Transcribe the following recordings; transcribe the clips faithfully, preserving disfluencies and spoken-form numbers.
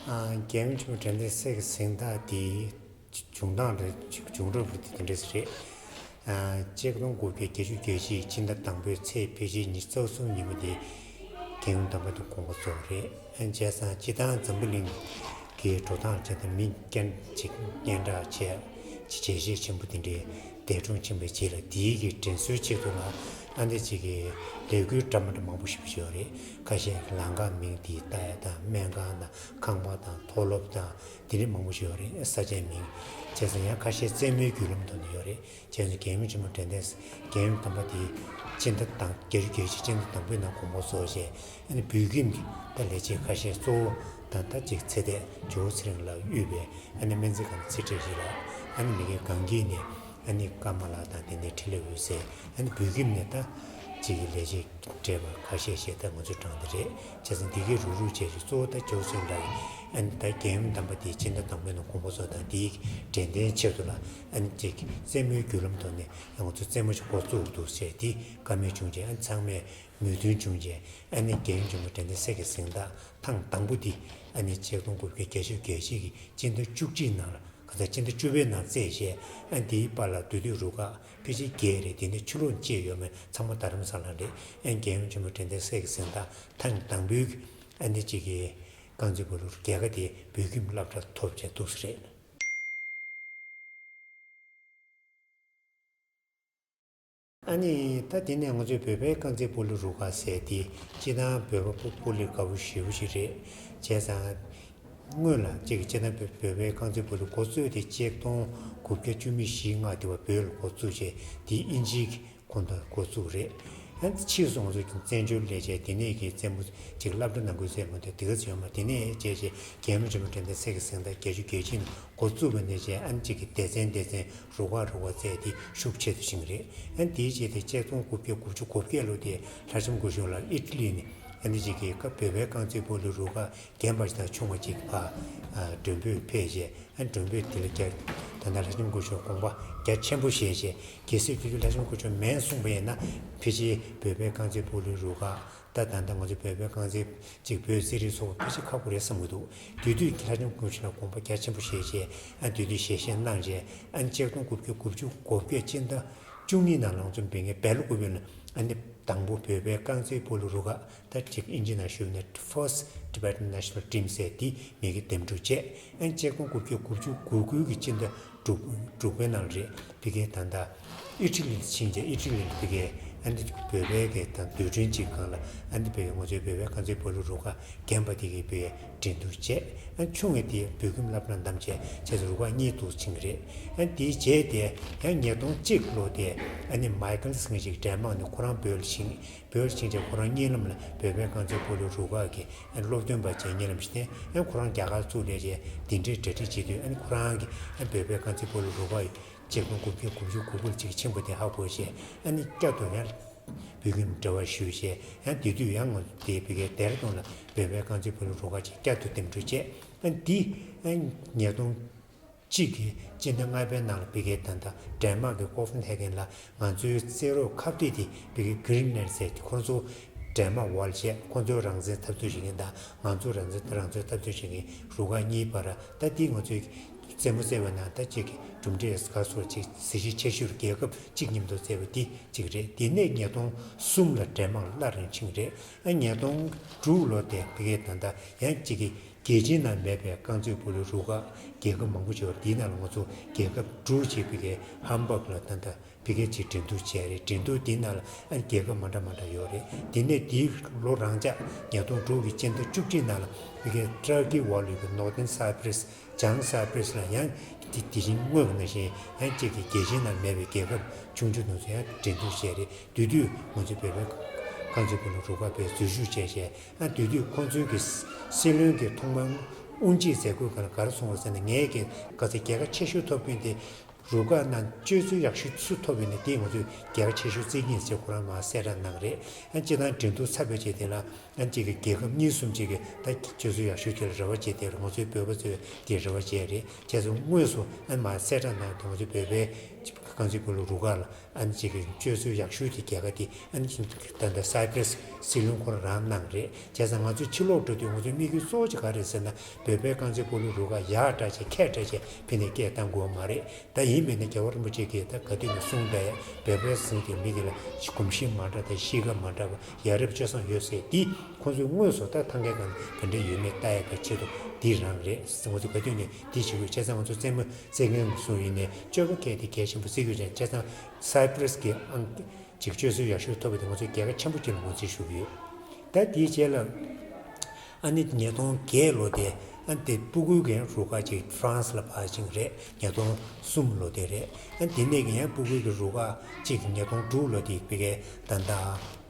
ཨ། རྒྱལ་ཡུམ་ཆེན་མོ་དྲན་རྟེན་གསེར་གྱི་གཟེངས་རྟགས་དེའི་བྱུང་སྟངས་རེད། བྱུང་རབས་རེད། དེ་འདྲ་ཞིག་རེད། ཨ། ཆིག་སྟོང་དགུ་བརྒྱ་བརྒྱད་ཅུ་གྱ་གཅིག་སྤྱི་ཟླ་དང་པོའི་ཚེས་ཕལ་ཆེར་ཉི་ཤུ་རྩ་གསུམ་ཉིན་མོ་དེ་རྒྱལ་ཡུམ་དམ་པ་དེ་དགོངས་པ་རྫོགས་རེད། ཨ། བྱས་ཙང་སྤྱིར་བཏང་འཛམ་བུ་གླིང་གི་འགྲོ་སྟངས་བྱས་ཏེ་མི་སྙན་ཅིག་སྙན་གྲགས་ཆེ་ཆེ་བྱས་རྗེས་ཆེན་པོ་དེ་འདྲའི་འདས་གྲོངས་ཕྱིན་པའི་རྗེས་ལ་དེའི་གི་དྲན་གསོའི་ཆེད་དུ་ལ་ཨ་འདི་ཅིག་གི་ལས་འགུལ་འདྲ་མི་འདྲ་མང་པོ་ཞིག་ཡོད་རེད། ཁ་ཤས་ལམ་ཁ་མིང་དེ་བཏགས་ཡ་དང་སྨན་ཁང་དང་ཁང་པ་དང་མཐོ་སློབ་དང་དེ་འདྲ་མང་པོ་ཞིག་ཡོད་རེད། ས་ཆའི་མིང་བྱས་ཙང་ཡང་ཁ་ཤས་རྩེད་མོའི་བརྒྱུད་ལམ་ཐོག་ནས་ཡོད་རེད། བྱས་ཙང་རྒྱལ་ཡུམ་ཆེན་མོ་དྲན་རྟེན་རྒྱལ་ཡུམ་དམ་པ་དེའི་སྤྱི་ཟླ་དང་བརྒྱད་ཅུ་གྱ་གཅིག་སྤྱི་ཟླ་དང་པོའི་ནང་དགོངས་པ་རྫོགས་རྗེས་ཨ་ནི་བོད་ཁྱིམ་གྱི་ད་ལས་བྱེད་ཁ་ཤས་གཙོ་བོ་དང་ད་ཅིག་ཚེ་འདས་ཇོ་བོ་ཚེ་རིང་ལགས་དབུས་པའི་ཨ་ནི་སྨན་རྩིས་ཁང་ཚེ་ཁྲིད་ཞིག་ལ་ཨ་ནི་མི་རྒན་གངས་སྐྱིད་ནས་ཨ་ནི་ཀརྨ་ལགས་དང་དེ་ནས་འཕྲིན་ལས་འོད་ཟེར། ཨ་ནི་བོད་ཁྱིམ་ནས་ད་ཅིག་གི་ལས་བྱེད་བགྲེས་པ་ཁ་ཤས་ཤིག་ད་ང་ཚོའི་གྲངས་དེ་རེད། བྱས་ཙང་འདི་གའི་རུག་རུག་བྱས་ཤིག་གཙོ་བོ་ད་ཇོ་བོ་ཚེ་རིང་ལགས་ཀྱིས་ཨ་ནི་ད་རྒྱལ་ཡུམ་དམ་པ་དེའི་སྤྱི་ཟླ་དང་པོའི་ནང་དགོངས་པ་རྫོགས་དང་དེའི་དྲན་རྟེན་ཆེད་དུ་ལ་ཨ་ནི་ཅིག་རྩེད་མོའི་བརྒྱུད་ལམ་ཐོག་ནས་ང་ཚོ་རྩེད་མོ་ཞིག་འགོ་བཙུགས་འདུག་ཟེར་དེ་བཀའ་མོལ་བྱུང་རྗེས་ཨ་ནི་ཚང་མས་མོས་མཐུན་བྱུང་རྗེས་ཨ་ནི་རྒྱལ་ཡུམ་ཆེན་མོ་དྲན་རྟེན་གསེར་གྱི་གཟེངས་རྟགས་ཐེངས་དང་པོ་འདི་ཨ་ནི་ཆིག་སྟོང་དགུ་བརྒྱ་བརྒྱད་ཅུ་གྱ་གཅིག་གི་སྤྱི་ཟླ་བཅུ་གཅིག་ནང་ལ་ག་ཚོད་སྤྱི་ཟླ་བཅུ་པའི་ནང་བསྩལ་རྗེས་ཨ་ནི་དེའི་བར་ལ་དེ་དུས་རུ་ཁག་ཕལ་ཆེར་བརྒྱད་རེད། དེ་ནས་ཕྱི་ལོགས་བཅས་ཡོད་མེད་ཚང་མ་རྡ་རམ་ས་ལ་རེད། ཨ་ནི་རྒྱལ་ཡུམ་ཆེན་མོ་དྲན་རྟེན་གསེར་གྱི་གཟེངས་རྟགས་ཐེངས་དང་པོའི་ཨ་ནི་གཅིག་གི་རྐང་རྩེད་སྤོ་ལོ་རྒྱལ་ཁ་དེ་བོད་ཁྱིམ་སློབ་གྲྭ་ཐོབ་བྱས་འདུག་ས་རེད། ཨ་ནི་ད་དེ་ནས་ང་ཚོའི་བོད་པའི་རྐང་རྩེད་སྤོ་ལོ་རུ་ཁག་ཟེར་དེ་སྤྱིར་བཏང་བོད་པ་སྤོ་སྤོ་ལོ་དགའ་པོ་ཞེ་པོ་ཞིག་རེད། བྱས་ཙང་སྔོན་ལ་གཅིག་གི་སྤྱིར་བཏང་བོད་པའི་རྐང་རྩེད་སྤོ་ལོ་འགོ་བཙུགས་དེ་ཆིག་སྟོང་དགུ་བརྒྱ་བཅུ་མེད་བཞི་ལྔ་དེ་བ་བོད་ལ་འགོ་བཙུགས་བྱས་དེ་དབྱིན་ཇིའི་གི་ཁོངས་གཏོགས་འགོ་བཙུགས་རེད། ཨ་ནི་ཕྱིས་སུ་ང་ཚོ་བཙན་བྱོལ་ལས་བྱེད་དེ་ནས་ཀྱི་རྩེད་མོ་ཅིག་སློབ་གྲྭ་ནང་ཁུལ་རྩེད་མོ་དེ་དེ་ག་ཚོད་ཡོད་མ་དེ་ནས་བྱས་རྗེས་རྒྱལ་མོ་ཆེན་མོ་དྲན་རྟེན་གསེར་གྱི་གཟེངས་རྟགས་བརྒྱད་ཅུ་གྱ་གཅིག་ནས་འགོ་བཙུགས་པ་ནས་བྱས་ཨ་ནི་གཅིག་གི་སྡེ་ཚན་སྡེ་ཚན་རུ་ཁག་རུ་ཁག་བརྩེགས་དེ་ཤུགས་ཆེ་དུ་ཕྱིན་རེད། ཨ་ནི་དེའི་རྗེས་དེ་ཆིག་སྟོང་དགུ་བརྒྱ་དགུ་བཅུ་གོ་བརྒྱད་ལོ་དེ་ལྷ་ལྕམ་སྐུ་ཞབས་ལགས་ཨི་ཊ་ལི་ནས་ཨ་ནི་གཅིག་གི་བོད་པའི་རྐང་རྩེད་སྤོ་ལོ་རུ་ཁག་རྒན་པ་ཞིག་དང་ཆུང་བ་གཅིག་ཕར་མགྲོན་འབོད་ཕེབས་རྗེས་ཨ་ནི་མགྲོན་འབོད་དེ་ལ་རྒྱ་ད་ལྟ་ལྷ་ལྕམ་སྐུ་ཞབས་དགོངས་པ་རྒྱ་ཆེན་པོ་བཞེས་རྗེས་གལ་སྲིད་དེ་དུས་ལྷ་ལྕམ་སྐུ་ཞབས་མེད་གསུངས་པ་ཡིན་ན་ཕལ་ཆེར་བོད་པའི་རྐང་རྩེད་སྤོ་ལོའི་རུ་ཁག་ད་ད་ལྟ་ང་ཚོ་བོད་པའི་རྐང་རྩེད་ཅིག་བོད་རྩེད་རིགས་ཚོགས་པ་ཕལ་ཆེར་ཁག་པོ་རེད་བསམ་གྱི་འདུག་དེ་དུས་ལྷ་ལྕམ་སྐུ་ཞབས་ལ་དགོངས་པ་རྒྱ་ཆེན་པོ་བཞེས་རྗེས་ཨ་དེ་དུས་ཞལ་བཞེས་གནང་རྗེས་ཨ་ཆིག་སྟོང་དགུ་བརྒྱ་དགུ་བཅུ་གོ་བརྒྱད་སྤྱི་ཟླ་བཅུ་གཉིས་ནང་ལ་ང་ཚོ་བོད་ངའི་བལ་ལོ་དགུ་པའི་ལ་ཨ་ནི་དང་པོ་བོད་པའི་རྐང་རྩེད་སྤོ་ལོ་རུ་ཁག་ད་ཅིག་དབྱིན་ཇི་ནང་ཞུས་ན་First Tibetan National Team ཟེར་དེ་མི་གི་འདེམས་སྒྲུག་བྱས། ཨ་ཆིག་སྟོང་དགུ་བརྒྱ་དགུ་བཅུ་གོ་དགུ་གི་སྤྱི་ཟླ་དྲུག་དྲུག་པའི་ནང་རེད། ཕ་གིའི་ད་ལྟ་ཨི་ཊ་ལི་ཕྱིན་རྗེས་ཨི་ཊ་ལི་ཕ་གིའི་ཨ་ནི་བོད་པའི་གི་ད་རྡུལ་ཕྲན་གཅིག་སྒང་ལ་ཨ་ནི་ཕ་གི་ང་ཚོའི་བོད་པའི་རྐང་རྩེད་སྤོ་ལོ་རུ་ཁག་རྒན་པ་དེ་གི་ཕ་གིའི་འགྲན་བསྡུར་བྱས། ཨ་ཆུང་བའི་དེ་བོད་ཁྱིམ་སློབ་གྲྭ་བདམས་བྱས་བྱས་ཙང་རུ་ཁག་གཉིས་འདུག་ཕྱིན་གི་རེད། ཨ་དེའི་རྗེས་དེ་ཡང་ཉིས་སྟོང་གཅིག་ལོ་དེ་ཨ་ནི་མའི་ཀལ་ཟེར་མཁན་ཞིག་ཌེན་མཱག་ནས་ཁོ་རང་བོད་ལ་ཕྱིན། བོད་ཕྱིན་རྗེས་ཁོ་རང་གཉིད་ལམ་ལ་བོད་པའི་རྐང་རྩེད་སྤོ་ལོ་རུ་ཁག་གི་སློབ་སྟོན་པ་བྱས་གཉིད་ལམ་ཞིག་བསྟན། ཁོ་རང་རྒྱ་གར་ཚུར་སླེབས་རྗེས་འདི་འདྲའི་གྲ་སྒྲིག་བྱེད་དུས་ཁོ་རང་གིས་བོད་པའི་རྐང་རྩེད་སྤོ་ལོ་རུ་ཁག་ཆིག་སྟོང་དགུ་བརྒྱ་དགུ་བཅུ་གོ་དགུ་ལ་གཅིག་ཕྱིན་པ་དེ་ཧ་གོ་རྗེས་ཨ་ནི་བསྐྱར་དུ་ཡང་བོད་ཁྱིམ་འབྲེལ་བ་ཞུས་རྗེས་ཡང་དེ་དུས་ཡང་ང་ཚོ་དེ་བོད་ཀྱི་ལྡེ་ར་ལྡུན་ལ་བོད་པའི་རྐང་རྩེད་སྤོ་ལོ་རུ་ཁག་ཅིག་བསྐྱར་དུ་འདེམས་སྒྲུག་བྱས། ཨ་འདི་ཨ་ཉིས་སྟོང་གཅིག་གི་སྤྱི་ཟླ་ལྔ་པའི་ནང་ལ་ཕ་གིའི་ད་ལྟ་ཌེན་མཱག་གི་ཀོ་ཕེན་ཧེ་གྷན་ལ་ང་ཚོའི་རྩེད་རོགས་ཁ་གཏད་དེ་ཕ་གིའི་གྷི་རིན་ལན་ཟེར་དེ་ཁོང་ཚོ་ཌེན་མཱག་འོག་ལ་བྱས། ཁོང་ཚོའི་རང་བཙན་འཐབ་རྩོད་བྱེད་མཁན་དང་ང་ཚོ་རང་བཙན་རང་བཙན་འཐབ་རྩོད་བྱེད་མཁན་རུ་ཁག་གཉིས་བར་ད་དེ་ང་ཚོའི་རྩེད་མོ་རྩེ་བའི་ནང་ད་ཅིག་གི་གྲུབ་འབྲས་ག་སོགས་ཅིག་གཟི་བརྗིད་ཆེ་ཤོས་རྒྱལ་ཁབ་གཅིག་མཉམ་དུ་རྩེ་བ་དེ་གཅིག་རེད། དེ་ནས་ཉིས་སྟོང་གསུམ་ལ་ཌེན་མཱག་སླར་ཡང་ཕྱིན་རེད། ཨ་ཉིས་སྟོང་དྲུག་ལོ་དེ་ཕ་གིའི་ད་ལྟ་ཡང་གཅིག་གི་རྒྱལ་སྤྱིའི་ནང་མེད་པའི་རྐང་རྩེད་སྤོ་ལོ་རུ་ཁག་རྒྱལ་ཁབ་མང་པོ་ཅིག་ཡོད་རེད། དེའི་ནང་ལ་ང་ཚོ་རྒྱལ་ཁབ་དྲུག་ཅིག་ཕ་གིའི་ཧམ་བྷག་ལ་ད་ལྟ་ཕ་གིར་ཅིག་འགྲན་བསྡུར་བྱས་རེད། འགྲན་བསྡུར་དེའི་ནང་ལ་ཨ་རྒྱལ་ཁབ་མ་འདྲ་མ་འདྲ་ཡོད་རེད། དེ་ནས་དེའི་ལོ་རང་འཇགས་ཉིས་སྟོང་དྲུག་གི་སྤྱི་ཟླ་བཅུ་གཅིག་ནང་ལ་ཕ་གིའི་ཏུར་ཀི་འོག་ལ་ཡོད་པའི་ནོར་ཐན་སའི་པི་རེས་བྱང་སའི་པི་རེས་ལ་ཡང་དེ་དེ་བཞིན་སྔོན་གྱི་ནང་བཞིན་ཡང་གཅིག་གི་རྒྱལ་སྤྱིའི་ནང་མེད་པའི་རྒྱལ་ཁབ་ཆུང་ཆུང་དེ་ཚོ་ཡང་འགྲན་བསྡུར་བྱས་རེད། དེ་དུས་ང་ཚོའི་བོད་པའི་རྐང་རྩེད་སྤོ་ལོ་རུ་ཁག་པས་འཛུལ་ཞུགས་བྱས་བྱས། ཨ་དེ་དུས་ཁོང་ཚོའི་གི་སྲིད་བློན་གྱི་ཐོག་མའི་དབུ་འབྱེད་མཛད་སྒོའི་སྒང་ལ་ག་རེ་གསུངས་པ་ཟེར་ན། ངས་ཀྱི་ག་ཚོད་རྒྱལ་ཁ་ཆེ་ཤོས་ཐོབ་མཁན་དེ་རུ་ཁག་ནང་སྤྱོད་ཚུལ་ཡག་ཤོས་སུ་ཐོབ་ཡོད་ན་དེ་ང་ཚོས་རྒྱལ་ཁ་ཆེ་ཤོས་བརྩི་གི་ཡིན་ཟེར་ཁོ་རང་མར་གསལ་བསྒྲགས་གནང་རེད། ཨ་སྤྱིར་བཏང་འགྲན་བསྡུར་ཚར་བའི་རྗེས་དེ་ལ་ཨ་གཅིག་གི་རྒྱལ་ཁབ་གཉིས་གསུམ་ཅིག་གི་ད་སྤྱོད་ཚུལ་ཡག་ཤོས་དེ་ལ་རེ་བ་བྱས་ཏེ་ང་ཚོའི་བོད་པ་ཚོས་དེ་རེ་བ་བྱས་རེད། བྱས་ཙང་དངོས་སུ་ཨ་མར་གསལ་བསྒྲགས་གནང་དེ་ང་ཚོའི་བོད་པའི་ རྐང་རྩེད་སྤོ་ལོ་རུ་ཁག་ལ་ཨ་ནི་ཅིག་གི་སྤྱོད་ཚུལ་ཡག་ཤོས་དེ་རྒྱལ་ཁ་དེ་ཨ་ནི་ཅིག་ད་ལྟ་སའི་པྲེ་སི་སྲིད་བློན་ཁོ་རང་རང་གནང་རེད། བྱས་ཙང་ང་ཚོས་ཕྱི་ལོགས་འགྲོ་དུས་ང་ཚོའི་དམིགས་ཡུལ་གཙོ་བོ་ཅིག་ག་རེད་ཟེར་ན། བོད་པའི་རྐང་རྩེད་སྤོ་ལོ་རུ་ཁག་ཡག་འདྲ་ཅིག་མཁས་འདྲ་ཅིག་ཕི་ནས་སྐད་བཏང་དགོས་མ་རེད། ད་ཡིན་པས་ན་རྒྱལ་བ་རིན་པོ་ཆེ་གིས་ད་ག་དུས་ནས་གསུངས་པའི་བོད་པའི་ཟིན་གྱི་མི་དེ་ལ་གོམས་གཤིས་མ་འདྲ་དང་གཤིས་ཀ་མ་འདྲ་བ་ཡ་རབས་སྤྱོད་བཟང་ཡོད་ཟེར་འདི་ཁོང་ཚོས་དངོས་སུ་ད་ཐང་གའི་སྒང་ག་འདྲ་ཡོད་མེད་ལྟ་ཡ་གི་ཆེད་དུ་འདི་རང་རེད། ང་ཚོ་ག་དུས་ནས་འདི་བྱེད་དགོས། བྱས་ཙང་ང་ཚོ་རྩེད་མོ་རྩེད་མཁན་སུ་ཡིན་ནའི་སྤྱོད་པ་སྐད་དེ་གལ་ཆེན་པོ་བརྩི་དགོས་ཀྱང་། བྱས་ཙང་སའི་པྲེ་སི་གི་ཨང་ཅིག་སྤྱོད་ཚུལ་ཡག་ཤོས་ཐོབ་པ་དེ་ང་ཚོས་རྒྱལ་ཁ་ཆེན་པོ་ཅིག་ལ་ངོས་འཛིན་ཞུ་གི་ཡོད། ད་དེའི་རྗེས་ལ་ཨ་ནི་ཉིས་སྟོང་བརྒྱད་ལོ་དེ་ཨ་ནི་དེ་སྤུ་གུའི་གི་རུ་ཁག་ཅིག་ཧྥ་རན་སི་ལ་ཕར་ཕྱིན་རེད། ཉིས་སྟོང་གསུམ་ལོ་དེ་རེད། ཨ་ནི་དེ་ནས་གི་ཡང་སྤུ་གུའི་གི་རུ་ཁག་ཅིག་ཉིས་སྟོང་དྲུག་ལོ་དེ་ཕ་གིའི་ད་ལྟ་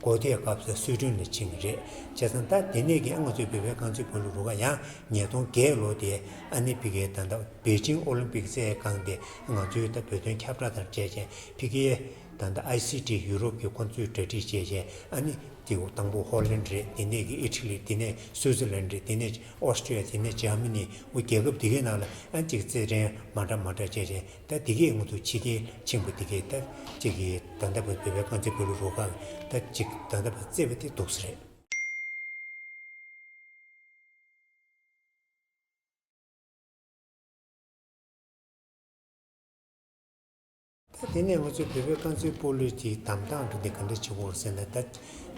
སྒོ་ཐེལ་སྐབས་སུ་སུའེ་ཏེན་ལ་ཕྱིན་རེད། བྱས་ཙང་ད་དེ་ནས་གི་ཨ་ང་ཚོའི་བོད་པའི་རྐང་རྩེད་སྤོ་ལོ་རུ་ཁག་ཡང་ཉིས་སྟོང་བརྒྱད་ལོ་དེ་ཨ་ནི་ཕ་གིའི་ད་ལྟ་པེ་ཅིང་ཨོ་ལིམ་པིག་རྩེད་སྒང་དེ་ང་ཚོའི་ད་བོད་དོན་ཁྱབ་བསྒྲགས་དང་འབྲེལ་བྱས་ཕ་གིའི་ད་ལྟ་ཨའི་སི་ཊི་ཡུ་རོབ་ཀྱི་ཁོང་ཚོས་གྲ་སྒྲིག་བྱས་བྱས་ཨ་ནི་དེ་དང་པོ་ཧོ་ལན་རེད། དེ་ནས་ཀྱི་ཨི་ཊ་ལི། དེ་ནས་སུའི་ཙི་ལན་རེད། དེ་ནས་ཨོ་སི་ཀྲི་ཡ། དེ་ནས་འཇར་མ་ནི། འོ་རྒྱལ་ཁབ་དེ་གའི་ནང་ལ་ཨ་ཅིག་རྩེད་འགྲན་མ་འདྲ་མ་འདྲ་བྱས་བྱས་ད་དེ་གས་ང་ཚོ་ཕྱི་རྒྱལ་ཕྱིན་པ་དེ་གས་ད་ཅིག་གི་ད་ལྟ་བར་བོད་པའི་རྐང་རྩེད་སྤོ་ལོ་རུ་ཁག་ད་ཅིག་ད་ལྟ་བར་རྩེད་པ་དེ་འདུག་ས་རེད། ད་དེ་ནས་ང་ཚོའི་བོད་པའི་རྐང་རྩེད་སྤོ་ལོའི་གི་གདམ་སྟངས་འདྲ་དེ་ག་འདྲ་བྱེད་དགོས་ཟེར་ན། ད་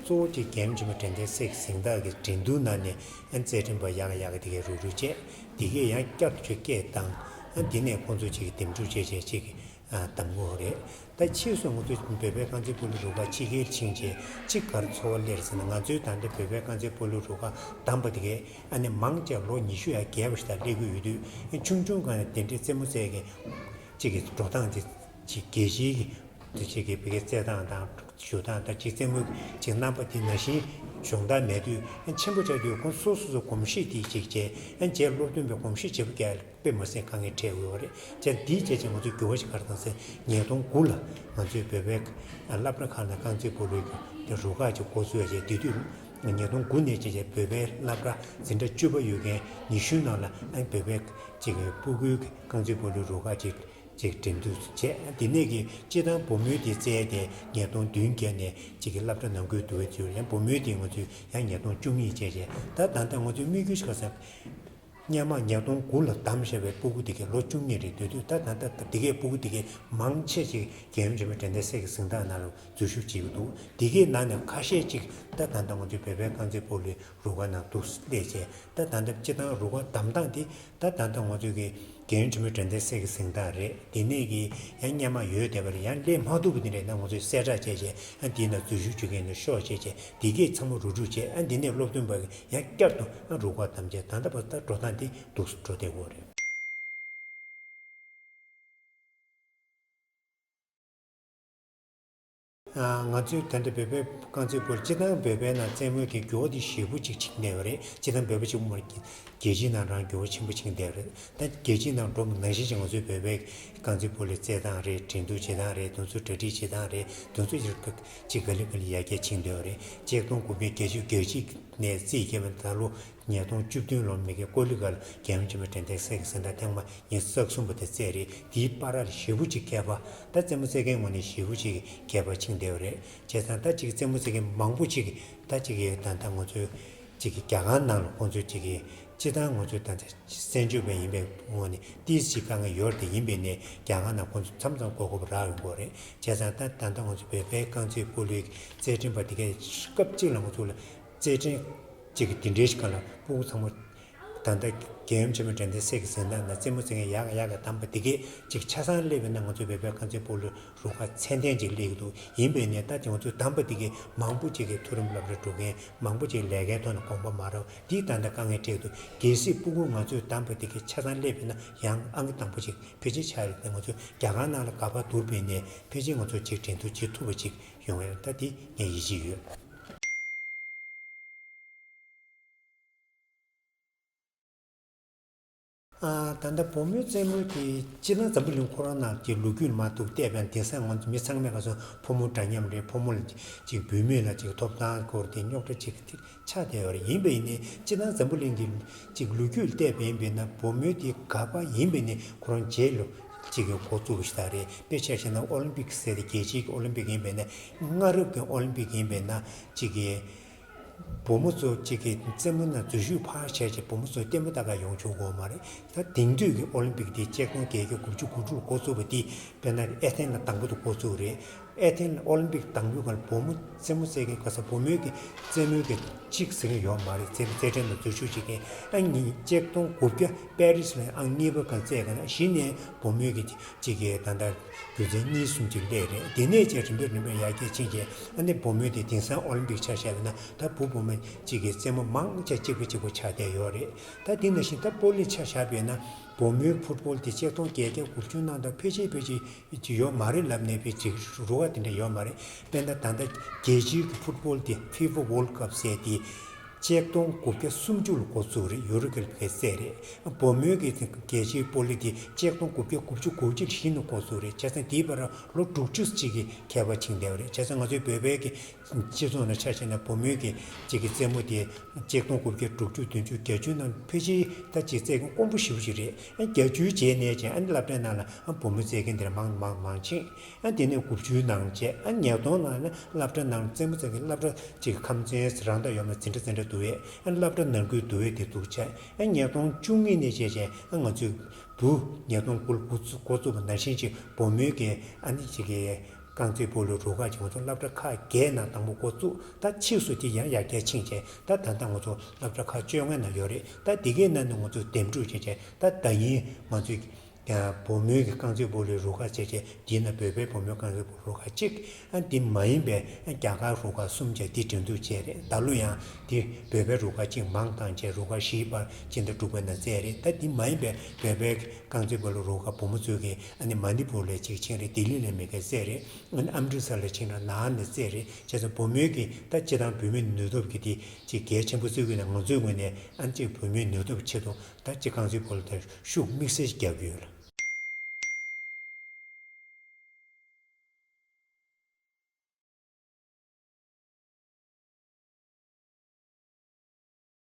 གཙོ་བོ་དེ་རྒྱལ་ཡུམ་ཆེན་མོ་དྲན་རྟེན་གསེར་གྱི་གཟེངས་རྟགས་ཀྱི་འགྲན་བསྡུར་ནང་ནས་ཨ་རྩེད་འགྲན་པ་ཡག་ཡག་དེ་གའི་རུག་རུག་བྱས། དེ་གས་ཡང་བསྐྱར་དུ་ཆུ་སྐྱེས་བཏང་། ཨ་དེ་ནས་ཁོང་ཚོ་ཅིག་གི་འདེམས་སྒྲུག་བྱས་བྱས་ཅིག་གི་ཨ་གདམ་དགོས་རེད། ད་ཕྱིས་སུ་ང་ཚོ་བོད་པའི་རྐང་རྩེད་སྤོ་ལོ་རུ་ཁག་ཕྱི་རྒྱལ་ཕྱིན་རྗེས་གཅིག་ག་རེ་ཚོར་བ་སླེབས་ཟེར་ན། ང་ཚོའི་ད་ལྟ་བོད་པའི་རྐང་རྩེད་སྤོ་ལོ་རུ་ཁག་གདམ་པ་དེ་གས་ཨ་ནི་མང་ཆེ་ལོ་ཉི་ཤུ་ཡར་བརྒལ་བ་ཞིག་ད་སླེབས་ཀྱི་ཡོད་དུས། ཆུང་ཆུང་སྒང་ནས་དེ་འདྲའི་རྩེད་མོ་རྩེད་མཁན་གཅིག་གི་འགྲོ་སྟངས་དེ་ཅིག་རྒྱལ་སྤྱིའི་གི་དེ་ཅིག་གི་བོད་སྐད་རྩེད་སྟངས་དང་བཞུགས་སྟངས་དང་ཅིག་རྩེད་མོ་ཅིག་རྣམ་པ་དེ་ནང་བཞིན་སྦྱོང་བརྡར་མེད་དུས་ཆེན་པོ་ཆགས་དུས། ཁོང་སོ་སོ་སོ་གོམས་གཤིས་དེ་ཅིག་བྱས། ཨ་རྗེས་སློབ་སྟོན་པའི་གོམས་གཤིས་བརྗེ་པོ་རྒྱག་དཔེ་མ་སྲིད་དཀའ་ངལ་འཕྲད་འོས་པ་རེད། བྱས་འདིའི་རྗེས་ཀྱི་ང་ཚོས་འགྱུར་བ་ཞིག་ག་རེ་བཏང་ཟེར། ཉིས་སྟོང་དགུ་ལ་ང་ཚོའི་བོད་པའི་སློབ་གྲྭ་ཁག་ནང་རྐང་རྩེད་སྤོ་ལོའི་གི་དེ་རུ་ཁག་ཅིག་འགོ་བཙུགས་ཡ་བྱས། དེ་དུས་ཉིས་སྟོང་དགུ་ནས་བྱས་བྱས་བོད་པའི་སློབ་གྲྭ་འཛིན་གྲྭ་བཅུ་པ་ཡོད་མཁན་ཉི་ཤུའི་ནང་ལ་ཨ་བོད་པའི་ཅིག་སྤུ་གུའི་གི་རྐང་རྩེད་སྤོ་ལོའི་རུ་ཁག་ཅིག་ཅིག་འགྲན་བསྡུར་བྱས། དེ་ནས་ཀྱི་སྤྱིར་བཏང་བུ་མོའི་དེ་རྩེད་དེ་ཉིས་སྟོང་བདུན་བརྒྱད་ནས་ཅིག་གི་སློབ་གྲྭ་ནང་ཁུལ་དུ་བའི་ཚུལ། ཡང་བུ་མོའི་དེ་ང་ཚོས་ཡང་ཉིས་སྟོང་བཅུ་གཉིས་བྱས་བྱས། ད་ད་ལྟ་ང་ཚོའི་དམིགས་ཡུལ་ཞིག་ག་ཟེར། སྔོན་མ་ཉིས་སྟོང་དགུ་ལ་བདམས་བཞག་པའི་སྤུ་གུ་དེ་གའི་ལོ་བཅུ་གཉིས་རེད། དེ་དུས་ད་ད་ལྟ་དེ་གའི་སྤུ་གུ་དེ་གའི་མང་ཆེ་ཅིག་རྒྱལ་ཡུམ་ཆེན་མོའི་དྲན་རྟེན་གསེར་གྱི་གཟེངས་རྟགས་ནང་ལ་འཛུལ་ཞུགས་བྱེད་ཀྱི་འདུག་དེ་གའི་ནང་ནས་ཁ་ཤས་ཅིག་ད་ད་ལྟ་ང་ཚོའི་བོད་པའི་རྐང་རྩེད་སྤོ་ལོའི་རུ་ཁག་ནང་འདུག་སླེབས་བྱས། ད་ད་ལྟ་སྤྱིར་བཏང་རུ་ཁག་གདམ་སྟངས་དེ་ད་ད་ལྟ་ང་ཚོའི་གི་རྒྱལ་ཡུམ་ཆེན་མོའི་དྲན་རྟེན་གསེར་གྱི་གཟེངས་རྟགས་རེད། དེ་ནས་གི་ཡང་སྔོན་མ་ཡོད་བསྡད་པ་རེད། ཡང་སླེབས་མ་ཐུབ་པ་དེ་འདྲ་ཡིན་ན་ང་ཚོས་གསལ་བསྒྲགས་བྱས་བྱས། ཨ་དེའི་ནང་འཛུལ་ཞུགས་བྱེད་མཁན་ནས་ཤོག་བྱས་བྱས། དེ་གས་ཚང་མ་རུག་རུག་བྱས། ཨ་དེ་ནས་སློབ་སྟོན་པ་གིས་ཡང་བསྐྱར་དུ་ཨ་རུ་ཁག་གདམ་བྱས། ད་ལྟ་བར་ད་འགྲོ་སྟངས་དེ་འདུག་སེ་འགྲོ་བསྡད་ཡོད་རེད། ང་ཚོའི་ད་ལྟ་བོད་པའི་རྐང་རྩེད་སྤོ་ལོ་སྤྱིར་བཏང་བོད་པའི་ནང་རྩེད་མོའི་གི་འགྱུར་བ་དེ་ཞེ་པོ་ཅིག་ཕྱིན་བསྡད་པ་རེད། སྤྱིར་བཏང་བོད་པ་གཅིག་པུ་མ་རེད། རྒྱལ་སྤྱིའི་ནང་རང་འགྱུར་བ་ཆེན་པོ་ཕྱིན་བསྡད་པ་རེད། ད་རྒྱལ་སྤྱིའི་ནང་འགྲོ་ནང་བཞིན་ཅིག་ང་ཚོའི་བོད་པའི་རྐང་རྩེད་སྤོ་ལོའི་རྩེད་སྟངས་རེད། འགྲན་བསྡུར་བྱེད་སྟངས་རེད། དེ་ཚོ་གྲ་སྒྲིག་བྱེད་སྟངས་རེད། དེ་ཚོ་ཅིག་ག་ལེ་ག་ལེ་ཡར་རྒྱས་ཕྱིན་བསྡད་པ་རེད། ཆིག་སྟོང་དགུ་བརྒྱ་བརྒྱད་ཅུ་གྱ་གཅིག་ནས་རྩིས་བརྒྱབ་པ་ད་ལོ་ཉིས་སྟོང་བཅུ་བདུན་ལོ་མ་གི་ཀོ་ལི་གྷལ་རྒྱལ་ཡུམ་ཆེན་མོའི་དྲན་རྟེན་གསེར་གྱི་གཟེངས་རྟགས་ཐེངས་མ་ཉི་ཤུ་རྩ་གསུམ་པ་དེ་རྩེས་རེད། དེའི་བར་ལ་ཞེ་པོ་ཅིག་ཁྱད་པར། ད་རྩེད་མོ་རྩེ་མཁན་ངོས་ནས་ཞེ་པོ་ཅིག་ཁྱད་པར་ཕྱིན་བསྡད་པ་རེད། བྱས་ཙང་ད་ཅིག་རྩེད་མོ་རྩེ་མཁན་མང་པོ་ཅིག་ད་ཅིག་ད་ལྟ་ང་ཚོའི་ཅིག་རྒྱ་གར་ནང་ལ་ཁོང་ཚོས་ཅིག་སྤྱིར་བཏང་ང་ཚོའི་ད་ལྟ་བཙན་བྱོལ་བ་ཡིན་པའི་ངོས་ནས་ཏིས་ཅིག་དཀའ་ངལ་ཡོད་རེད། དེ་ཡིན་པས་ནས་རྒྱ་གར་ནང་ཁོང་ཚོ་མཚམས་མཚམས་གོ་སྐབས་རག་ཡོང་གི་རེད། བྱས་ཙང་ད་ད་ལྟ་ང་ཚོ་བོད་པའི་རྐང་རྩེད་སྤོ་ལོའི་རྩེད་འགྲན་པ་དེ་གས་སྐབས་གཅིག་ལ་ང་ཚོ་ལ་རྩེད་འགྲན་གཅིག་གི་དེ་འདྲའི་ཞིག་སྒང་ལ་སྤུ་གུ་ཚང་མ་ད་ལྟ་རྒྱལ་ཡུམ་ཆེན་མོའི་དྲན་རྟེན་གསེར་གྱི་གཟེངས་རྟགས་ནང་རྩེད་མོ་རྩེ་མཁན་ཡག་ཡག་ག་གདམ་པ་དེ་གས་ཅིག་ཆ་ཚང་སླེབས་པ་ཡིན་ན་ང་ཚོའི་བོད་པའི་རྐང་རྩེད་སྤོ་ལོའི་རུ་ཁག་ཚད་ལྡན་ཅིག་སླེབས་ཀྱི་འདུག་ཡིན་པས་ནས་ད་དེ་ང་ཚོའི་གདམ་པ་དེ་གས་མང་པོ་ཅིག་གིས་མཐོ་རིམ་སློབ་གྲྭར་འགྲོ་མཁན་མང་པོ་ཅིག་ལས་ཀའི་ཐོག་ནས་གོམ་པ་མ་རག་པ་དེ་ད་ལྟ་དཀའ་ངལ་འཕྲད་ཀྱི་འདུག་གལ་སྲིད་སྤུ་གུ་ང་ཚོའི་གདམ་པ་དེ་གས་ཆ་ཚང་སླེབས་པ་ཡིན་ན་ཡང་ཨང་ཀི་དང་པོ་ཅིག་ཕལ་ཆེར་ཆགས་ཡོད་རེད། ང་ཚོ་རྒྱ་གར་ནང་ལ་ག་པར་བསྡུར་བ་ཡིན་ནའི་ཕལ་ཆེར་ང་ཚོ་ཅིག་འགྲན་བསྡུར་བྱེད་ཐུབ་པ་ཅིག་ཡོང་ཡ་ད་དེ་ངས་ཡིད་ཆེས་ཡོད། ཨ་ད་ལྟ་བུ་མོའི་རྩེད་མོའི་གི་སྤྱིར་ན་འཛམ་བུ་གླིང་ཁོ་རང་ནང་གི་ལོ་རྒྱུས་ལ་མ་གཏུགས་བལྟས་པ་ཡིན་ན། དེང་སང་ང་ཚོ་མི་ཚང་མས་ག་ཚོད་ཕོ་མོ་འདྲ་མཉམ་རེད། ཕོ་མོ་ལ་ཅིག་བུད་མེད་ལ་ཅིག་ཐོབ་ཐང་སྐོར་དེ་རྙོག་དྲ་ཅིག་ཆགས་བསྡད་ཡོད་རེད། ཡིན་པ་ཡིན་ནའི་སྤྱིར་ན་འཛམ་བུ་གླིང་གི་ཅིག་ལོ་རྒྱུས་ལ་བལྟས་པ་ཡིན་པས་ན་བུ་མོའི་དེ་ག་པར་ཡིན་པས་ནའི་ཁོ་རང་རྗེས་ལ་ གཅིག་གི་འགོ་བཙུགས་པ་ཞིག་ད་རེད། དཔེ་ཆ་བཞག་ན་ཨོ་ལིམ་པིག་ཟེར་ཏེ་རྒྱལ་སྤྱིའི་གི་ཨོ་ལིམ་པིག་ཡིན་པས་ན། སྔ་རབས་ཀྱི་ཨོ་ལིམ་པིག་ཡིན་པས་ན་གཅིག་གི་བུ་མོ་ཚོ་གཅིག་གི་རྩེད་མོ་ནང་འཛུལ་ཞུགས་ཕར་བྱས་རྗེས་བུ་མོ་ཚོ་ལྟད་མོ་ལྟ་ག་ཡོང་ཆོག་གོ་མ་རེད། ད་དེང་དུས་ཀྱི་ཨོ་ལིམ་པིག་དེ་ཆིག་སྟོང་བརྒྱད་བརྒྱ་དགུ་བཅུ་གོ་དྲུག་ལ་འགོ་བཙུགས་པ་དེ་དཔེར་ན་ཨེ་ཐེན་ལ་དང་པོ་དུ་འགོ་བཙུགས་རེད། ཨེ་ཐེན་ཨོ་ལིམ་པིག་དང་པོའི་སྐབས་ལ་བུ་མོ་རྩེད་མོ་རྩེ་མཁན་ག་ས་བུ་མོའི་གི་རྩེད་མོའི་གི་གཅིག་ཟེར་མཁན་ཡོད་མ་རེད། རྩེད་རྩེད་འགྲན་ལ་འཛུལ་ཞུགས་བྱེད་མཁན། ཨ་ནི་ཆིག་སྟོང་དགུ་བརྒྱ་པེ་རིས་ལ་ཨང་གཉིས་པ་ག་རྩེད་མཁན། གཞི་ནས་བུ་མོའི་གི་གཅིག་གི་ད་ལྟ་རྒྱུ་མཚན་གཉིས་གསུམ་ཅིག་སླེབས་རེད། དེ་ནས་བྱས་རིམ་པས་རིམ་པས་ཡར་རྒྱས་ཕྱིན་རྗེས་ཨ་ནི་བུ་མོའི་དེ་དེང་སང་ཨོ་ལིམ་པིག་ཆ་བཞག་པ་ན་ད་བུ་བུ་མོ་གཅིག་གི་རྩེད་མོ་མང་ཆེ་གཅིག་པ་གཅིག་པ་ཆགས་བསྡད་ཡོད་རེད། ད་དེ་ནང་བཞིན་ད་སྤོ་ལོ་ཆ་བཞག་པས་ན་བུ་མོའི་ཕུཊ་བོལ་དེ་ཆིག་སྟོང་བརྒྱད་བརྒྱ་དགུ་བཅུ་ནང་དུ་ཕལ་ཆེར་ཕལ་ཆེར་ཅིག་ཡོད་མ་རེད་ལབ་ནས་ཕལ་ཆེར་རུ་ཁག་དེ་འདྲ་ཡོད་མ་རེད། དཔེར་ན་ད་ལྟ་རྒྱལ་སྤྱིའི་གི་ཕུཊ་བོལ་དེ་ཕི་ཧྥ་ཝོལ་ཌི་ཀབ་ཟེར་དེ་ཆིག་སྟོང་དགུ་བརྒྱ་སུམ་ཅུ་ལ་འགོ་བཙུགས་རེད། ཡུ་རོ་ཀེ་ལ་རྩེད་རེད། བུ་མོའི་གི་རྒྱལ་སྤྱིའི་སྤོ་ལོ་དེ་ཆིག་སྟོང་དགུ་བརྒྱ་དགུ་བཅུ་གོ་གཅིག་ལ་གཞི་ནས་འགོ་བཙུགས་རེད། བྱས་ཙང་དེའི་བར་ལོ་དྲུག་ཅུ་ཅིག་གི་ཁྱད་པར་ཕྱིན་བསྡད་པ་རེད། བྱས་ཙང་ང་ཚོའི་བོད་པའི་གི་སྤྱི་ཚོགས་ནང་ཆ་བཞག་ན་བུ་མོའི་གི་གཅིག་གི་རྩེད་མོ་དེ་ཆིག་སྟོང་དགུ་བརྒྱ་དྲུག་ཅུ་བདུན་ཅུ་བརྒྱད་ཅུ་ནང་ཕལ་ཆེར་ད་ཅིག་རྩེད་མཁན་དཀོན་པོ་ཞེ་པོ་ཅིག་རེད། ཨ་བརྒྱད་ཅུའི་རྗེས་ནས་ཀྱང་ཨ་ནི་སློབ་གྲྭའི་ནང་ལ་ཨ་བུ་མོ་རྩེད་མཁན་དེ་འདྲ་མང་མང་མང་ཕྱིན། ཨ་དེ་ནས་དགུ་བཅུའི་ནང་བྱས། ཨ་ཉིས་སྟོང་ནང་ནི་སློབ་གྲྭ་ནང་རྩེད་མོ་རྩེད་མཁན་སློབ་གྲྭ་གཅིག་ཁམས་ཚན་རང་ད་ཡོད་མ་འཛིན་གྲྭ་འཛིན་གྲྭ་འདུ་བས། ཨ་སློབ་གྲྭ་ནང་ཁུལ་འདུ་བས་དེ་འདུག་བྱས། ཨ་ཉིས་སྟོང་བཅུ་གཉིས་ནས་བྱས་བྱས་ཨ་ང་ཚོའི་བུ་ཉིས་སྟོང་དགུ་ལ་འགོ་བཙུགས་འགོ་བཙུགས་པ་ནང་བཞིན་ཅིག་བུ་མོའི་གི་ཨ་ནི་ཅིག་གི་རྐང་རྩེད་སྤོ་ལོའི་རུ་ཁག་ཅིག་ང་ཚོ་སློབ་གྲྭ་ཁག་བརྒྱད་ནང་དང་པོ་འགོ་བཙུགས། ད་ཕྱིས་སུ་དེ་ཡང་ཡར་རྒྱས་ཕྱིན་བྱས་ད་ད་ལྟ་ང་ཚོ་སློབ་གྲྭ་ཁག་བཅོ་ལྔ་ནང་ཡོད་རེད། ད་དེ་གའི་ནང་ནས་ང་ཚོ་འདེམས་སྒྲུག་བྱས་བྱས་ད་ད་ཡིན་ང་ཚོའི་ཡང་བུ་མོའི་གི་རྐང་རྩེད་སྤོ་ལོའི་རུ་ཁག་བྱས་བྱས་དེའི་ནང་བོད་པའི་བུ་མོའི་རྐང་རྩེད་སྤོ་ལོའི་རུ་ཁག་གཅིག་ཨ་དེ་མ་ཡིན་པའི་ཨ་རྒྱ་གར་རུ་ཁག་གསུམ་བྱས་དེ་འགྲན་བསྡུར་བྱས་རེད། ད་ལོ་ཡང་དེ་བོད་པའི་རུ་ཁག་གཅིག་མང་བཏང་བྱས་རུ་ཁག་བཞིའི་བར་སྤྱི་ཟླ་དྲུག་པའི་ནང་རྩེད་རེད། ད་དེ་མ་ཡིན་པའི་བོད་པའི་རྐང་རྩེད་སྤོ་ལོའི་རུ་ཁག་བུ་མོ་ཚོའི་གི་ཨ་ནི་མ་ནི་པུར་ལ་གཅིག་ཕྱིན་རེད། ལྡི་ལི་ལ་མི་འགའ་རྩེད་རེད། ཨ་ནི་ཨམ་རི་སར་ལ་ཕྱིན་ར་ནང་ནས་རྩེད་རེད། བྱས་ཙང་བུ་མོའི་གི་ད་སྤྱི་བཏང་བུད་མེད་ནུས་སྟོབས་ཀྱི་དེ་གཅིག་གལ་ཆེན་པོ་བརྩི་དགོས་ན་ང་ཚོའི་ངོས་ནས་ཨ་ནི་གཅིག་བུད་མེད་ནུས་སྟོབས་ཆེད་དུ་ད་གཅིག་རྐང་རྩེད་སྤོ་ལོ་དེར་ཤུགས་དམིགས་བསལ་ཞིག་རྒྱག་གི་ཡོད་ལ།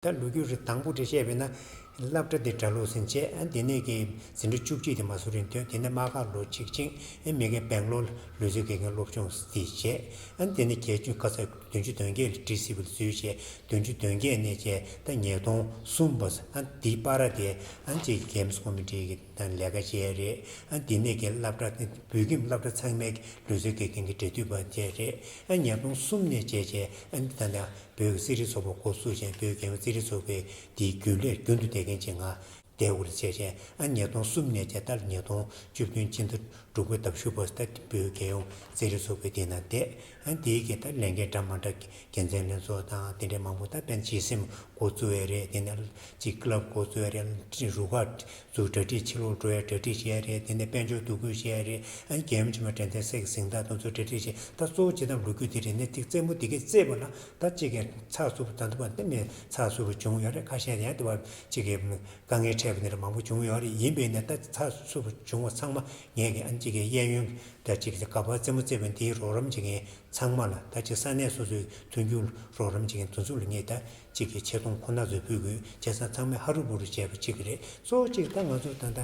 ད་ལོ་རྒྱུས་རེ་དང་པོ་དེ་བཤད་པས་ན། སློབ་གྲྭ་དེ་གྲྭ་ལོག་ཟིན་བྱས། ཨ་དེ་ནས་ཀྱི་འཛིན་གྲྭ་བཅུ་གཅིག་དེ་མ་སུ་རིར་ཐོན། དེ་ནས་དམག་སྒར་ལོ་གཅིག་ཕྱིན། ཨ་མི་གའི་སྦེང་ལོར་ལུས་རྩལ་དགེ་རྒན་སློབ་སྦྱོང་དེ་བྱས། ཨ་དེ་ནས་བརྒྱད་ཅུ་ག་ས་བདུན་ཅུ་དོན་བརྒྱད་ལ་ཊི་སི་ཝི་ལ་འཛུལ་བྱས། བདུན་ཅུ་དོན་བརྒྱད་ནས་བྱས་ད་ཉིས་སྟོང་གསུམ་བར་ཨ་དེའི་བར་དེ་ཨ་ཅིག་གེམ་སི་ཀོ་མི་ཊི་གི་ནང་ལས་ཀ་བྱས་རེད། ཨ་དེ་ནས་ཀྱི་སློབ་གྲྭ་བོད་ཁྱིམ་སློབ་གྲྭ་ཚང་མའི་ལུས་རྩལ་དགེ་རྒན་གྱི་འབྲེལ་མཐུད་པ་བྱས་རེད། ཨ་ཉིས་སྟོང་གསུམ་ནས་བྱས་བྱས་ཨ་ད་ལྟ་བོད་ཀྱི་རྩེད་རིགས་ཚོགས་པ་འགོ་བཙུགས་བྱས། བོད་རྒྱལ་ཡོངས་རྩེད་རིགས་ཚོགས་པའི་དེའི་རྒྱུན་ལས་རྒྱུན་དུ་བསྡད་མཁན་ཅིག་ང་བསྡད་དགོས་རེད་བྱས་བྱས། ཨ་ཉིས་སྟོང་གསུམ་ནས་བྱས་ད་ལ་ཉིས་སྟོང་བཅུ་བདུན་སྤྱི་ཟླ་དྲུག་པའི་ཟླ་བཞི་པ་ད་བོད་རྒྱལ་ཡོངས་རྩེད་རིགས་ཚོགས་པའི་དེ་ནང་བསྡད། ཨ་དེའི་གི་ད་ལས་འགན་འདྲ་མ་འདྲ་དགེ་མཚན་ལྷན་ཚོགས་དང་དེ་འདྲའི་མང་པོ་ད་དཔེར་ན་བྱིས་སེམས་འགོ་བཙུགས་ཡས་རེད། དེ་ནས་ཅིག་ཀི་ལབ་འགོ་བཙུགས་ཡས་རེད། རུ་ཁག་ཚུར་གྲ་སྒྲིག་ཕྱི་ལོགས་འགྲོ་ཡ་གྲ་སྒྲིག་བྱེད་ཡ་རེད། དེ་ནས་དཔལ་འབྱོར་བསྡུ་སྐུལ་བྱེད་ཡ་རེད། ཨ་ནི་རྒྱལ་ཡུམ་ཆེན་མོ་དྲན་རྟེན་གསེར་གྱི་གཟེངས་རྟགས་དེ་ཚོ་གྲ་སྒྲིག་བྱེད། ད་གཙོ་བོ་བྱེད་སྟངས་ལོ་རྒྱུས་དེ་རེད། ནས་ཏིག་རྩེད་མོ་དེ་གས་རྩེས་པ་ལ་ད་གཅིག་གི་ཚགས་ཚུད་པོ་ད་འདི་བ་འདི་མེད་ཚགས་ཚུད་པོ་བྱུང་ཡོད་རེད། ཁ་ཤས་ཡང་དེ་བ་གཅིག་གི་དཀའ་ངལ་འཕྲད་པ་འདི་འདྲ་མང་པོ་བྱུང་ཡོད་རེད། ཡིན་པས་ན་ད་ཚགས་ཚུད་པོ་བྱུང་བ་ཚང་མ་ངས་ཀྱི་ཨ་ནི་གཅིག་གི་གཡས་གཡོན་ད་གཅིག་གི་ག་པར་རྩེད་མོ་རྩེས་པ་འདིའི་རོགས་རམ་བྱེད་མཁན་ཚང་མ་ལ་ད་ཅིག་ས་གནས་སོ་སོའི་མཐུན་འགྱུར་རོགས་རམ་བྱེད་མཁན་དེ་ཚོ་ལ་ངས་ད་ཅིག་གི་ཆེ་མཐོང་ཁོ་ན་ཚོས་ཕུལ་དགོས། བྱས་ཙང་ཚང་མས་ཧ་རུ་བུ་རུ་བྱས་པ་གཅིག་གི་རེད། གཙོ་བོ་གཅིག་ད་ང་ཚོ་ད་ལྟ་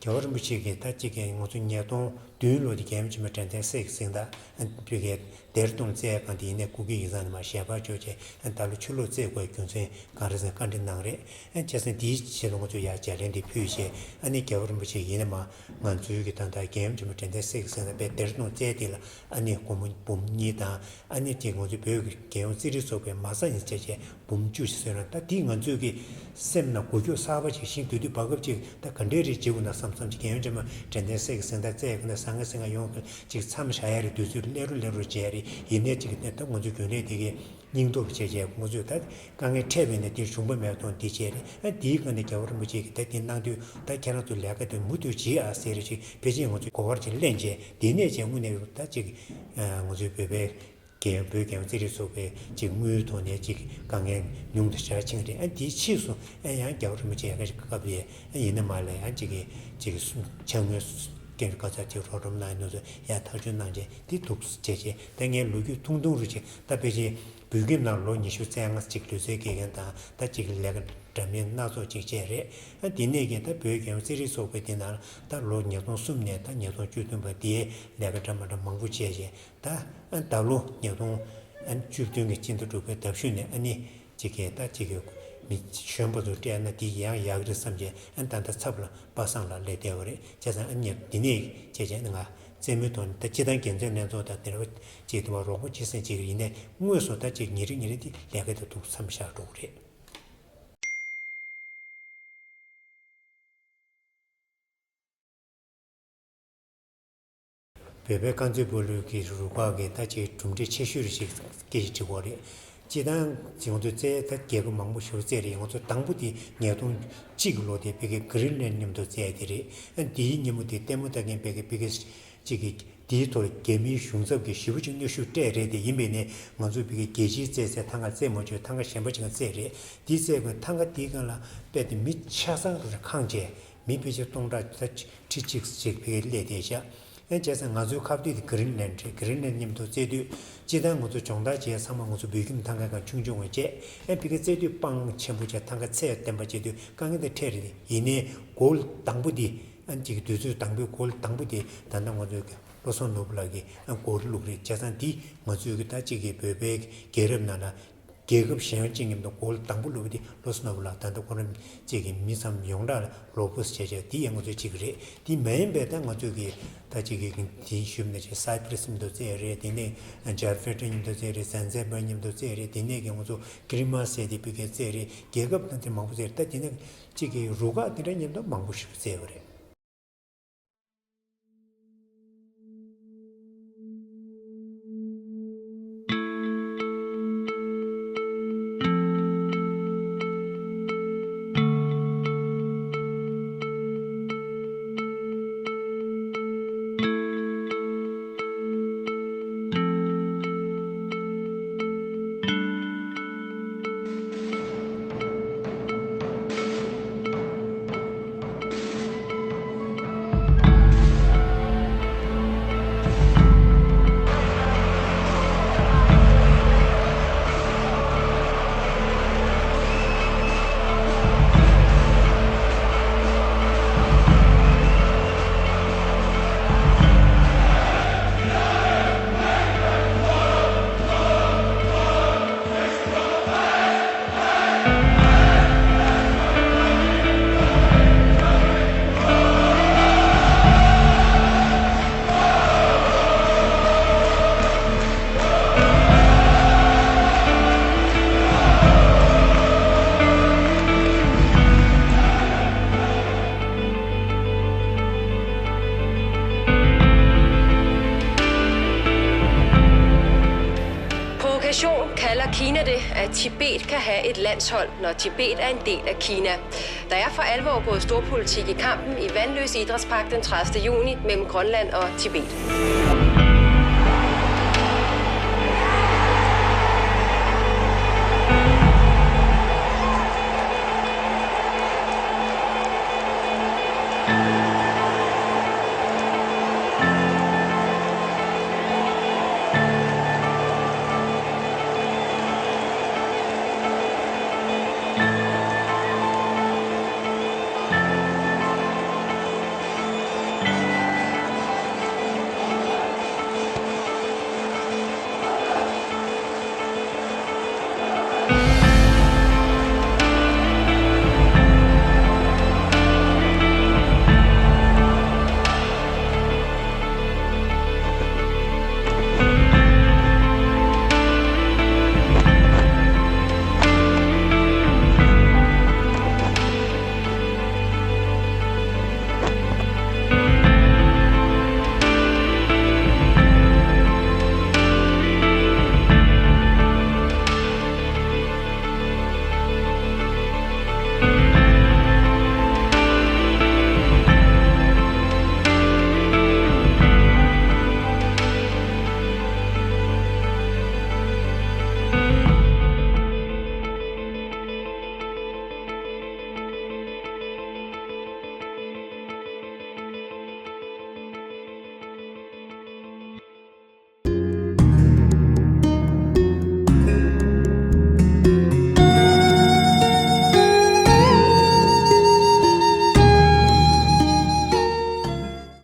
རྒྱལ་བ་རིན་པོ་ཆེ་གིས་ད་ཅིག་གི་ང་ཚོ་ཉིས་སྟོང་བདུན་ལོ་དེ་རྒྱལ་ཡུམ་ཆེན་མོ་དྲན་རྟེན་གསེར་གྱི་གཟེངས་རྟགས་ཨ་ནི་བོད་ཀྱི་ལྡེར་ལྟུང་རྩེད་ཡ་གང་དེ་ཡིན་ནའི་སྐུ་སྒེར་ཡིག་ཚང་ནས་མར་ཞལ་པར་འབྱོར་བྱས། ཨ་ནི་ད་ལོ་ཕྱི་ལོགས་རྩེད་དགོས་རྒྱུ་མཚན་གང་རེད་ཟེར་བཀའ་འདྲི་གནང་རེད། ཨ་ནི་བྱས་ཙང་དེའི་ཆེད་དུ་ང་ཚོས་ཡར་ལྗགས་ལན་དེ་ཕུལ་བྱས། ཨ་ནི་རྒྱལ་བ་རིན་པོ་ཆེ་ཡིན་ནའི་མར་ང་ཚོའི་གི་ད་ལྟ་རྒྱལ་ཡུམ་ཆེན་མོ་དྲན་རྟེན་གསེར་གྱི་གཟེངས་རྟགས་པའི་ལྡེར་ལྟུང་རྩེད་དེ་ལ་ཨ་ནི་སྒོར་མོ་འབུམ་གཉིས་དང་། ཨ་ནི་དེ་ང་ཚོའི་བོད་ཀྱི་རྒྱལ་ཡོངས་རྩེད་རིགས་ཚོགས་པའི་མ་རྩ་ཡིན་ཟེར་བྱས་འབུམ་བཅུ་ཞིག་གསོལ་ར། ད་དེ་ང་ཚོའི་གི་སེམས་ནང་འགུལ་སྐྱོད་གསར་པ་ཅིག་ཤིང་དུས་དུས་བར་སྐབས་ཅིག་ད་ག་འདྲའི་རེད་བྱེད་དགོས་ན་བསམ་བསམ་ཅིག་རྒྱལ་ཡོངས་ཆེན་མོ་དྲན་རྟེན་གསེར་གྱི་གཟེངས་རྟགས་རྩེ་ཡག་གི་ན་ཟང་ངེ་ཟིང་ངེ་ཡོང་གི་ཅིག་མཚམས་བཞག་ཡ་རེད། དུས་ཚོད་སླེབས་རུ་སླེབས་རུ་བྱས་རེད། ཡིན་ནའི་ཅིག་ད་ང་ཚོའི་རྒྱུན་ལས་དེ་གི་སྙིང་སྟོབས་བྱས་བྱས་ང་ཚོས་ད་དཀའ་ངལ་འཕྲད་པས་ན་དེ་བྱུང་པ་མེད་དོན་དེ་བྱས་རེད། ཨ་དེའི་སྒང་ནས་རྒྱལ་བ་རིན་པོ་ཆེ་གིས་ད་དེ་གནང་དུས་ད་ཁྱེད་རང་ཚོ་ལས་ཀ་དེ་མུ་མཐུད་བྱེད་ཨ་ཟེར་རེ་ཅིག་ཕལ་ཆེར་ང་ཚོས་གོ་བར་ཅིག་ལེན་བྱས། དེ་ནས་བྱས་དངོས་གནས་ད་ཅིག་ང་ཚོའི་བོད་པའི་རྒྱལ་བོད་རྒྱལ་ཡོངས་རྩེད་རིགས་ཚོགས་པའི་ཅིག་དངུལ་ཐོག་ནས་ཅིག་དཀའ་ངལ་ཉུང་དུ་ཞར་ཕྱིན་རེད། ཨ་དེའི་ཕྱིས་སུ་ཨ་ཡང་རྒྱལ་བ་རིན་པོ་ཆེ་ཡག་ག་ཞིག་བཀའ་ཕེབས། ཨ་ཡིན་ན་མ་ལས་ཡང་ཅིག་གི་ཅིག་གི་ཕྱག་དངུལ་ སྐད་འཕྲིན་ཁ་ཚ་ཅིག་རོགས་རམ་གནང་ཡོད་ནོ་ཚོ་ཡར་ཐག་གཅོད་གནང་བྱས་དེ་འདུག་བྱས་བྱས། ད་ངས་ལོ་རྒྱུས་ཐུང་ཐུང་རུ་ཅིག་ད་ཕལ་ཆེར་བོད་ཁྱིམ་ནང་ལོ་ཉི་ཤུ་རྩ་ལྔ་ཅིག་ལུས་རྩལ་དགེ་རྒན་དང་ད་ཅིག་ལས་ཀ་འདྲ་མིན་སྣ་ཚོགས་ཅིག་བྱས་རེད། ཨ་དེ་ནས་ཀྱི་ད་བོད་རྒྱལ་ཡོངས་རྩེད་རིགས་ཚོགས་པའི་དེ་ནང་ད་ལོ་ཉིས་སྟོང་གསུམ་ནས་ད་ཉིས་སྟོང་བཅུ་བདུན་བར་དེའི་ལས་ཀ་འདྲ་མ་འདྲ་མང་པོ་བྱས་བྱས། ད་ཨ་ད་ལོ་ཉིས་སྟོང་བཅུ་བདུན་གྱི་སྤྱི་ཟླ་དྲུག་པའི་ཟླ་བཞུད་ནས་ཨ་ནི་གཅིག་གིས་ད་གཅིག་གིས་མི་གཞོན་པ་ཚོ་སྤྲད་ན་འདི་ཡང་ཡག་རེད་བསམ་བྱས། ཨ་ད་ལྟ་ཚབ་ལ་པ་སངས་ལ་སླེབས་བསྡད་པ་རེད། བྱས་ཙང་ཨ་ནི་འདི་ནས་བྱས་བྱས་ང་རྩེད་མོའི་ཐོག་ནས་ད་སྤྱི་བཏང་དགེ་མཚན་ལྷན་ཚོགས་དང་དེ་འདྲ་བ་ཅིག་དུ་བ་རོགས་པ་ཅིག་སེམས་ཅིག་ཡིན་ནའི་དངོས་སུ་ད་ཅིག་ཉིན་རེ་ཉིན་རེ་འདི་ལས་ཀ་དེ་འདུག་མཚམས་བཞག་འགྲོ་གི་རེད། བོད་པའི་དཀའ་སྡུག་སྤོ་ལོའི་གི་རུ་ཁག་གི་ད་ཅིག་གྲུབ་འབྲས་ཆེ་ཤོས་རེ་ཞིག་སྐད་ཆ་དྲི་དགོས་རེད། སྤྱི་བཏང་ང་ཚོ་རྩེད་ད་རྒྱལ་ཁབ་མང་པོ་ཞིག་རྩེད་རེད། ང་ཚོ་དང་པོ་དེ་ཉིས་སྟོང་གཅིག་ལོ་དེ་ཕ་གི་གྷི་རིན་ལན་མཉམ་དུ་རྩེད་དེ་རེད། ཨ་འདིའི་ཉིན་མོ་དེ་ལྟད་མོ་ལྟ་མཁན་ཕ་གི་ཕ་གི་གཅིག་གིས་དེའི་ཐོག་ལ་རྒྱ་མིའི་གཞུང་ཚབ་ཀྱིས་ཞེ་པོ་ཅིག་གནོན་ཤུགས་སྤྲད་རེད། དེ་ཡིན་པས་ནས་ང་ཚོ་ཕ་གི་རྒྱལ་སྤྱིའི་རྩེད་སའི་ཐང་ག་རྩེད་མ་ཆོག་ཐང་ག་གཞན་པ་ཅིག་རྩེད་རེད། དེའི་རྩེད་དགོས་ཐང་ག་དེའི་སྒང་ལ་དཔེ་དེ་མི་ཆ་ཚང་རུ་ཁེངས་བྱས། མི་ཕལ་ཆེར་སྟོང་ཕྲག་ཁྲི་གཅིག་ཅིག་ཕ་གིར་སླེབས་བསྡད་ཤག་ཨེ་བྱས་ཙང་ང་ཚོའི་ཁ་གཏད་དེ་གྷི་རིན་ལན་རེད། གྷི་རིན་ལན་མཉམ་དུ་རྩེད་དུས་སྤྱིར་བཏང་ང་ཚོ་སྦྱོང་བརྡར་བྱས་ཚང་མ་ང་ཚོ་བོད་ཁྱིམ་ཐང་ག་སྒང་ཆུང་ཆུང་བ་བྱས། ཨེ་ཕ་གིར་རྩེད་དུས་སྤང་ཆེན་པོ་བྱས་ཐང་ག་ཚད་ལྡན་པ་བྱེད་དུས་དཀའ་ངལ་དེ་འཕྲད་རེད། ཡིན་ནའི་གོལ་དང་པོ་འདི་ཨ་ཅིག་དུས་ཚོད་དང་པོའི་གོལ་དང་པོ་དེ་ད་ལྟ་ང་ཚོའི་བློ་བཟང་ནོར་བུ་ལགས་ཀྱིས་ཨ་གོལ་བླུགས་རེད། བྱས་ཙང་འདི་ང་ཚོའི་གི་ད་ཅིག་གི་བོད་པའི་རྒྱལ་རབས་ནང་ལ་རྒྱལ་ཁབ་གཞན་གཅིག་མཉམ་དུ་གོལ་དང་པོ་བླུགས་པ་དེ་བློ་བཟང་ནོར་བུ་ལགས་ད་ལྟ་ཁོ་རང་གཅིག་གི་མི་ཚང་ཡོངས་གྲགས་ལ་ལོ་ཕུ་བྱས་བྱས་དེ་ཡང་ང་ཚོའི་གཅིག་རེད། དེ་མ་ཡིན་པའི་ད་ང་ཚོའི་གི་ད་ཅིག་གི་དེ་ཞུས་ན་ཅིག་སའི་པྲེ་སི་མཉམ་དུ་རྩེད་རེད། དེ་ནས་ཇར་ཕེ་ཏྲ་མཉམ་དུ་རྩེད་རེད། ཟན་ཟན་པར་མཉམ་དུ་རྩེད་རེད། དེ་ནས་གི་ང་ཚོ་ཀི་རི་མ་སེ་དེ་ཕ་གིར་རྩེད་རེད། རྒྱལ་ཁབ་དང་དེ་མང་པོ་རྩེད་རེད། ད་དེ་ནས་གཅིག་གི་རུ་ཁག་དེ་འདྲ་མཉམ་དུ་མང་པོ་ཞིག་རྩེད་པ་རེད། Provokation kalder Kina det, at Tibet kan have et landshold, når Tibet er en del af Kina. Der er for alvor gået storpolitik i kampen i Vandløse Idrætspark den tredivte juni mellem Grønland og Tibet.